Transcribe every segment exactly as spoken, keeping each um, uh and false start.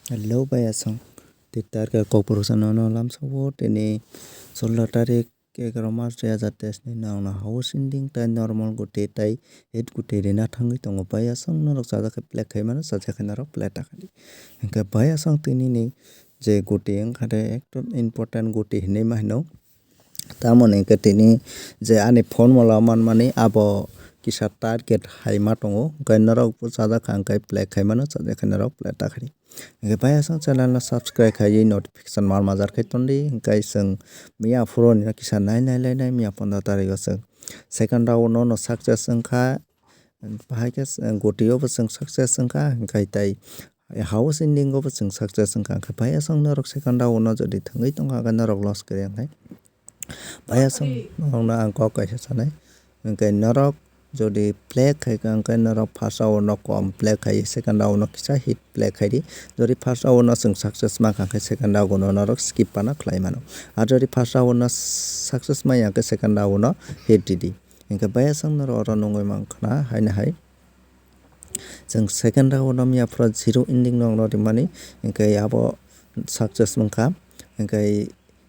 Hello, bai aswng. Tei target kokborok sa nono lamsao tini solo tarik egaroh March dui hazar teis ni nangno house ending tai normal guti tai hit guti rina thangwi tongo. Bai aswng norok sajak khe play khai mano, sajak khe norok play ta khai di. Hwnkhe bai aswng tini ni je guti wngkha de ekdom important guti hinwi ma hino. Tamoni hwnkhe tini je ani formula manmani abo kisa target hai ma tongo, hwnkhe norok bo sajak kha hwnkhe play khai mano, sajak khe norok play ta khai di. Hwnkhe bai aswng channel no subscribe khaiwi notification mar majar khai tondi, hwnkhe chwng miya phuru ni kisa nai nai lai nai miya pondro tarikh o chwng second round no no success wngkha, bahai khe chwng guti o bo chwng success wngkha, hwnkhe tai house ending o bo chwng success wngkha, hwnkhe bai aswng norok second round no jodi thangwi tongkha hwnkhe norok loss kwrwi wngnai. Bai aswng norokno ang kok kaisa sanai, hwnkhe norok jodi play khaikha hwnkhe norok first round no kom play khai, second round no kisa hit play khai di. Jodi first round no chwng success mankha hwnkhe second round no norok skip phano khlai mano. Ar jodi first round no success manya hwnkhe second round no hit ridi. Hwnkhe bai aswng norok oro nungwi mankha haino hai. Chwng second round no miya phuru zero ending no rimani, hwnkhe abo success wngkha. Hwnkhe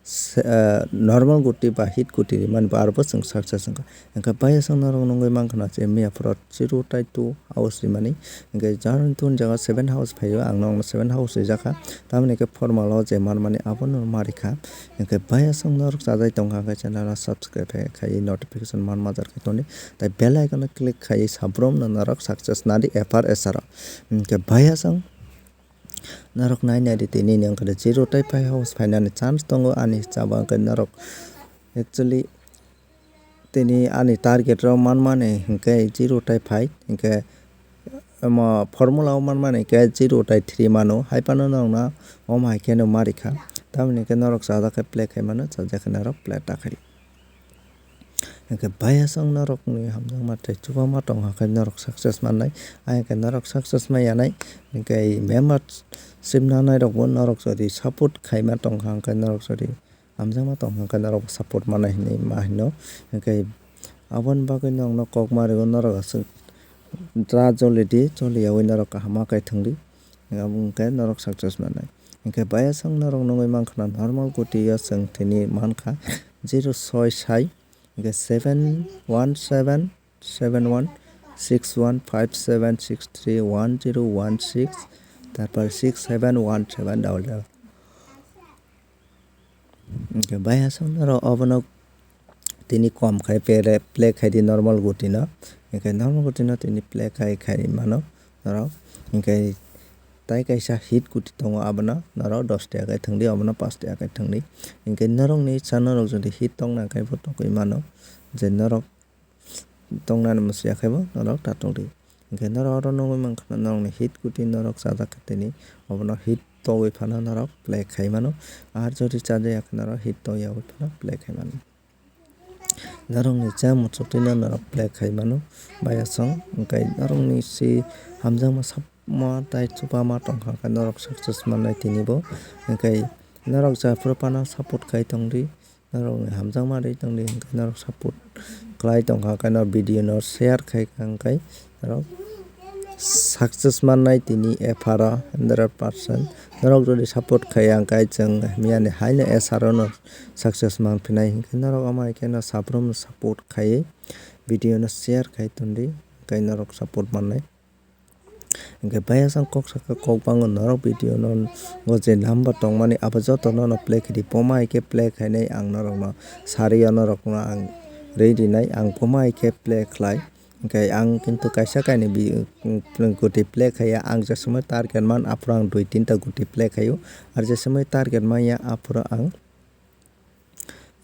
se-, ah, normal guti ba hit guti rimani bo arbo chwng success wngkha. Hwnkhe bai aswng norok nungwi mankha na je miya phuru zero tai two house rimani. Hwnkhe jar tun jaga seven house phaio, ang nokno seven house rijakha. Tamoni hwnkhe formula o je manmani abono ma rikha. Hwnkhe bai aswng norok chajai tongkha hwnkhe channel o subscribe khai, khai notification man majar khai toni. Tai bell icon o click khai sabrum no norok success nadi F R S R o. Hwnkhe bai aswng norok nai nai di tini ni wngkha de zero tai five house phainani chance tongo ani chaba hwnkhe norok actually tini ani target rok manmani hwnkhe zero tai five hwnkhe omo formula o manmani hwnkhe zero tai three mano hai phano norokno omo hai kheno ma rikha tamoni hwnkhe norok chajak khe play khai mano chajak khe norok play ta khai. Hwnkhe bai aswng norokni hamjakma tei chubama tongkha khe norok success mannai. Ayang khe norok success maiya nai. Hwnkhe member ship nanai rokbo norok jodi support khaima tongkha hwnkhe norok jodi hamjakma tongkha hwnkhe norok support mannai hinwi ma hino. Hwnkhe aboni bagwi norokno kok ma rwgo norok aswk da joli di, joli yaui norok kaham ma kai thwng di. Abo hwnkhe norok success mannai. Hwnkhe bai aswk norok nugwi mankha na normal guti o chwng tini mankha zero soi sai. Hwnkhe seven one seven seven one six one five seven six three one zero one six, tarpor six seven one seven double double. Hwnkhe bai aswk norok obono tini kom khai pere play khai di normal guti no. Hwnkhe normal guti no tini play khai khai mano norok. Hwnkhe tai kaisa hit guti tongo abono norok dos taka khai thwng di, obono panch taka khai thwng di. Hwnkhe norokni channel rok jodi hit tongna khai bo tongwi mano je norok tongnani mwswi ya khai bo norok ta tong di. Hwnkhe norok oro nugwi mankha norokni hit guti norok chajak khe tini obono hit togwi phano norok play khai mano. Ar jodi chajak ya khe norok hit tog yaui phano play khai mano. Norokni cha muchuk twi no norok play khai mano. Bai aswk hwnkhe norokni si hamjakma sap ma tai chuba ma tongkha hwnkhe norok success mannai tini bo. Hwnkhe norok jephuru phano support khai tong di. Norokni hamjakma rwi tong di hwnkhe norok support khlai tongkha hwnkhe norok video no share khai kha hwnkhe norok success mannai tini F R o hundred percent. Norok jodi support khaiya hwnkhe chwng miyani haino S R o no success manphinai hwnkhe norok omo hai kheno sabrumno support khaiwi video no share khai tong di hwnkhe norok support mannai. Hwnkhe bai aswk kok sakha kok bango norok video no o je number tongmani abo joto no play khai di, boma hai khe play khainai ang norok no sari o norok no ang rwi rinai ang boma hai khe play khlai. Hwnkhe ang kintu kaisa kainwi bi-, guti play khaiya, ang je somoi target man aphuru ang dui tinta guti play khaio, ar je somoi target manya aphuru ang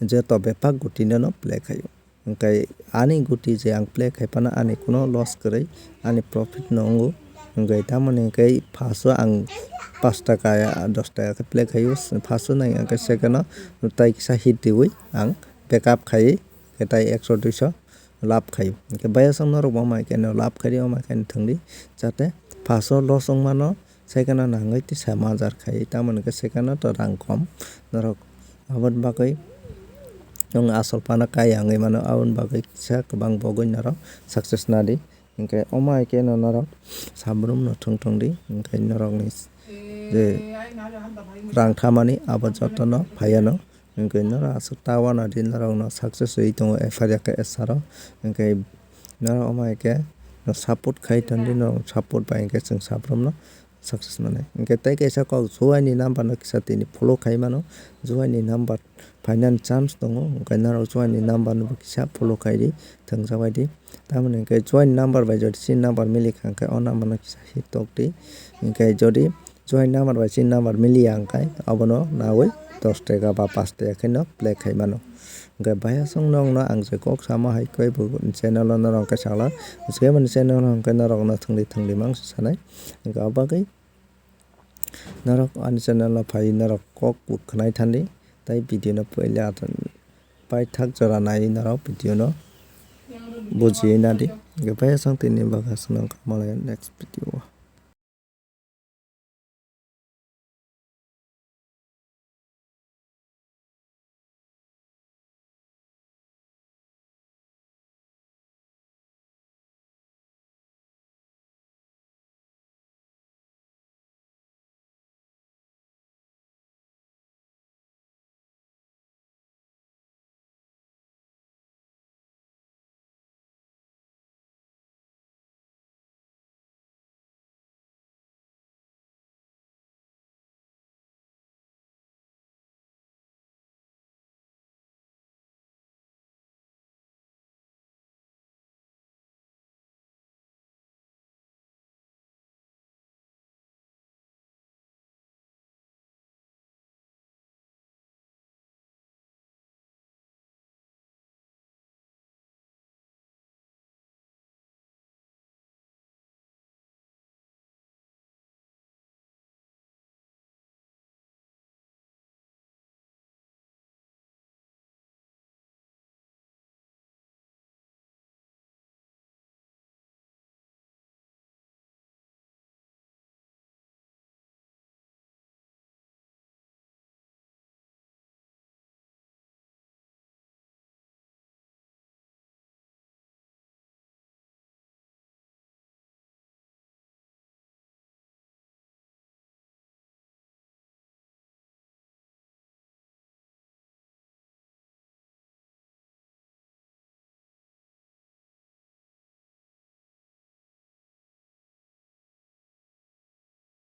joto bebak guti no play khaio. Hwnkhe ani guti je ang play khai phano ani kuno loss kwrwi, ani profit no wngo. Hwnkhe tamoni hwnkhe first o ang panch taka ya dos taka khe play khaio, first o nai hwnkhe second o tai kisa hit riwi ang backup khaiwi khe tai ekso duiso lab khaio. Hwnkhe bai aswk norok bo mai khe no lab khai di, o mai khe no thwng di, jate first o loss wng mano. Second o nangwi tisa majar khai, tamoni khe second o to rang kom norok, aboni bagwi nwng asol phano kai wngwi mano, aboni bagwi kisa kwbang bogwi norok success nadi. Hinkhe omo hai khe no norok sabrum no thwng thwng di, hinkhe norokni je rang thamani abo jotono phaiano. Hwnkhe norok aswk ta uanadi norokno success wi tongo F R yakhe S R o. Hwnkhe norok omo hai khe no support khai tongdi, no support bai hwnkhe chwng sabrumno success manai. Hwnkhe tei kaisa kok Juaini number no kisa tini follow khai mano. Juaini number phainani chance tongo, hwnkhe norok Juaini number no bo kisa follow khai di, thwngsa bai di. Tamoni hwnkhe Juaini number bai jodi chini number mili kha hwnkhe o number no kisa hit tok di. Hwnkhe jodi Juaini number bai chini number miliya hwnkhe obono nawi dos taka ba paanch taka kheno play khai mano. Hwnkhe baya song nokno ang je kok sama hai khe bo channel o norok hwnkhe sakla. Swkemani channel o hwnkhe norokno thwngdi thwngdi mang se sanai. Hwnkhe o bagwi norok ani channel o phai norok kok bo khwnai thandi. Tai video no puila paithak jora nai norok video no bujiwi nadi. Hwnkhe baya song tini bagwi aswk nang kha malai next video o.